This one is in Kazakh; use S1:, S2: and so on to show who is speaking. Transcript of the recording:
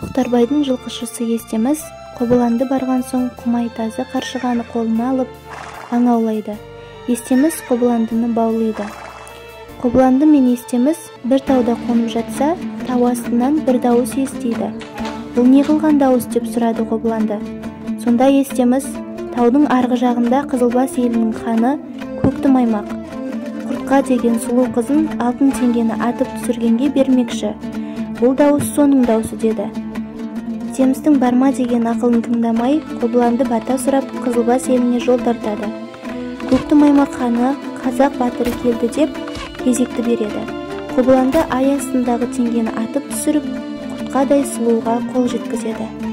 S1: Тоқтарбайдың жылқышысы Естеміс Қобыланды барған соң құмай тазы қаршығаны қолына алып аң аулайды. Естеміс Қобыландыны баулиды. Қобыланды мен Естеміс бір тауда қонып жатса, тау астынан бір дауыс естиді. Бұл не қылған дауыс деп сұрады Қобыланды. Сонда Естеміс, таудың арғы жағында Қызылбас елінің ханы Көкті Маймақ Құртқа деген сұлу қызын алтын теңгені атып түсіргенге бермекші. Бұл дауыс соның даусы деді. Семістің барма деген ақылын тыңдамай, Қобыланды бата сұрап, Қызылбас еліне жол тартады. Көкті Маймақ ханы қазақ батыры келді деп кезекті береді. Қобыланды ай астындағы теңгені атып түсіріп, құртқадай сұлуға қол жеткізеді.